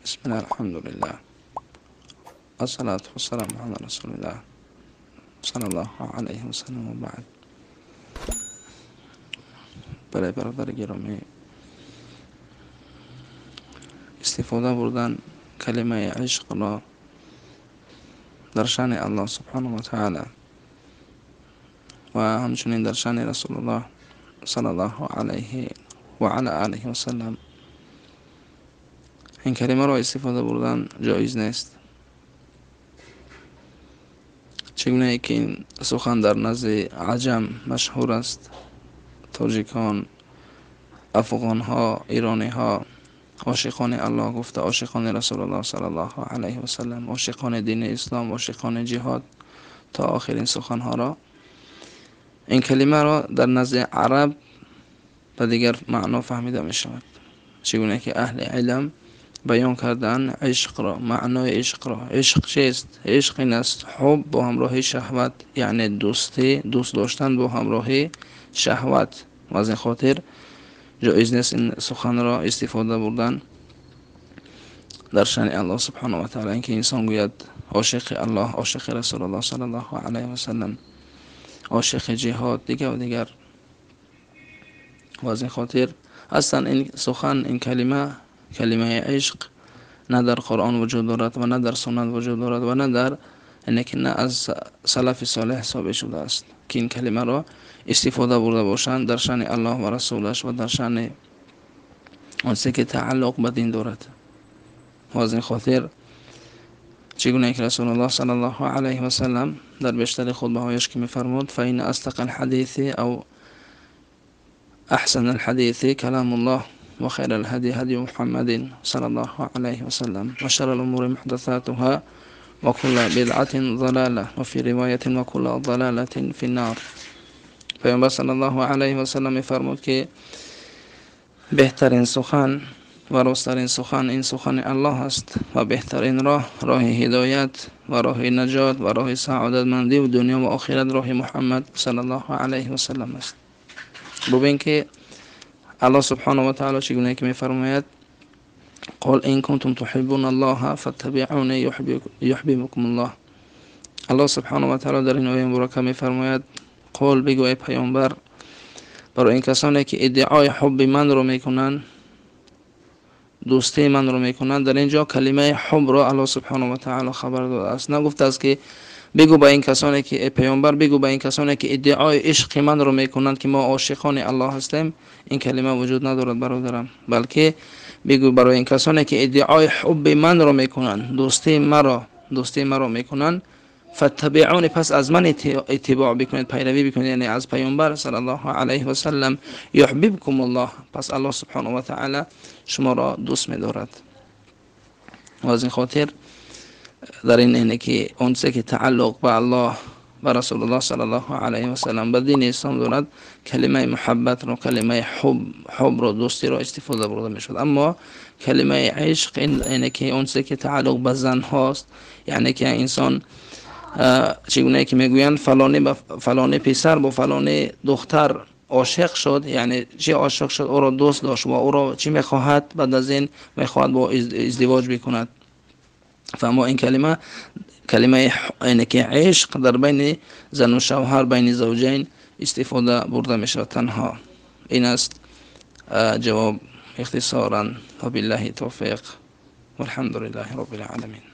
Бисмиллаҳ, алҳамдулиллаҳ, ассалату вассаламу ала расулиллаҳ саллаллоҳу алайҳи васаллам ва баъд. Барои бародари гиромӣ, истифода бурдан калимаи ишқро дар шаъни Аллоҳ субҳонаҳу ва таъала ва ҳамчунин дар шаъни Расулуллоҳ саллаллоҳу алайҳи ва ала олиҳи васаллам ин калимаро истифода бурдан ҷоиз нест. Чӣ гунае ки ин сухан дар назди аҷам машҳур аст, тоҷикон, афғонҳо, ирониҳо ошиқони Аллоҳ гуфта, ошиқони Расулуллоҳ саллаллоҳу алайҳи васаллам, ошиқони дини ислом, ошиқони ҷиҳод то охирин суханҳоро, ин калимаро дар назди араб ба дигар маъно фаҳмида мешавад. Чӣ гуна ки аҳли илм баён кардаанд ишқро, маънои ишқро. Ишқ чист? Ишқ ин аст ҳуб бо ҳамроҳии шаҳват, яъне дӯстӣ, дӯст доштан бо ҳамроҳии шаҳват. Ва аз ин хотир ҷоиз нест ин суханро истифода бурдан дар шаъни Аллоҳ субҳонаҳу ва таъала, инки инсон гӯяд ошиқи Аллоҳ, ошиқи Расулуллоҳ саллаллоҳу алайҳи васаллам, ошиқи ҷиҳод, дигар ва дигар. Ва аз ин хотир аслан ин сухан, ин калима, калимаи ишқ на дар Қуръон вуҷуд дорад ва на дар суннат вуҷуд дорад ва на дар яъне ки на аз салафи солеҳ собит шудааст ки ин калимаро истифода бурда бошанд дар шаъни Аллоҳ ва расулаш ва дар шаъни он чизе ки тааллуқ ба дин дорад. Ва аз ин хотир чӣ гуна ки Расулуллоҳ саллаллоҳу алайҳи васаллам дар бештари хутбаҳояш ки мефармуд: фаинна асдақал ҳадиси ав аҳсанал ҳадиси каламуллоҳ ва хайрал ҳади ҳадю Муҳаммадин саллаллоҳу алайҳи васаллам ва шаррал умури муҳдасатуҳа ва кулла бидъатин залола ва фи ривоятин ва кулла залолатин финнор. Паёмбар саллаллоҳу алайҳи васаллам мефармуд ки беҳтарин сухан ва росттарин сухан ин сухани Аллоҳ аст ва беҳтарин роҳ, роҳи ҳидоят ва роҳи наҷот ва роҳи саодатмандӣ ва дунё ва охират роҳи Муҳаммад саллаллоҳу алайҳи васаллам аст. Бубин ки Аллоҳ субҳонаҳу ва таъала чӣ гуна ки мефармояд: қул ин кунтум туҳиббуналлоҳа фаттабиъуни юҳбибкумуллоҳ. Аллоҳ субҳонаҳу ва таъала дар ин ояи муборака мефармояд: қул, бигӯ эй паёмбар, барои ин касоне ки иддаои ҳубби манро мекунанд, дӯстии манро мекунанд. Дар ин ҷо калимаи ҳубро Аллоҳ субҳонаҳу ва таъала хабар додааст. Нагуфтааст ки бигӯ ба ин касоне ки эй паёмбар, бигӯ ба ин касоне ки иддаои ишқи манро мекунанд ки мо ошиқони Аллоҳ ҳастем. Ин калима вуҷуд надорад бародарам, балки бигӯ барои ин касоне ки иддаои ҳубби манро мекунанд, дӯстии маро мекунанд, фаттабиъуни, пас аз ман иттибоъ бикунед, пайравӣ бикунед, яъне аз паёмбар саллаллоҳу алайҳи васаллам, юҳбибкумуллоҳ, пас Аллоҳ субҳонаҳу ва таъала шуморо дӯст медорад. Ва аз ин хотир дар ин яъне ки он чизе ки тааллуқ ба Аллоҳ, ба Расулуллоҳ саллаллоҳу алайҳи васаллам, ба дини ислом дорад, калимаи муҳаббатро, калимаи ҳубро, дӯстиро истифода бурда мешавад. Аммо калимаи ишқ ин яъне ки он чизе ки тааллуқ ба занҳост, яъне ки инсон чӣ гунае ки мегӯянд фалонӣ ба фалонӣ писар бо фалонӣ духтар ошиқ шуд, яъне чӣ ошиқ шуд? Ӯро дӯст дошт ва ӯро чӣ мехоҳад? Баъд аз ин мехоҳад бо издивоҷ бикунад. Фамо ин калима, калимаи яъне ки ишқ дар байни зану шавҳар, байни завҷайн истифода бурда мешавад танҳо. Ин аст ҷавоб ихтисоран. Ва биллаҳи тавфиқ валҳамдулиллаҳи роббил оламин.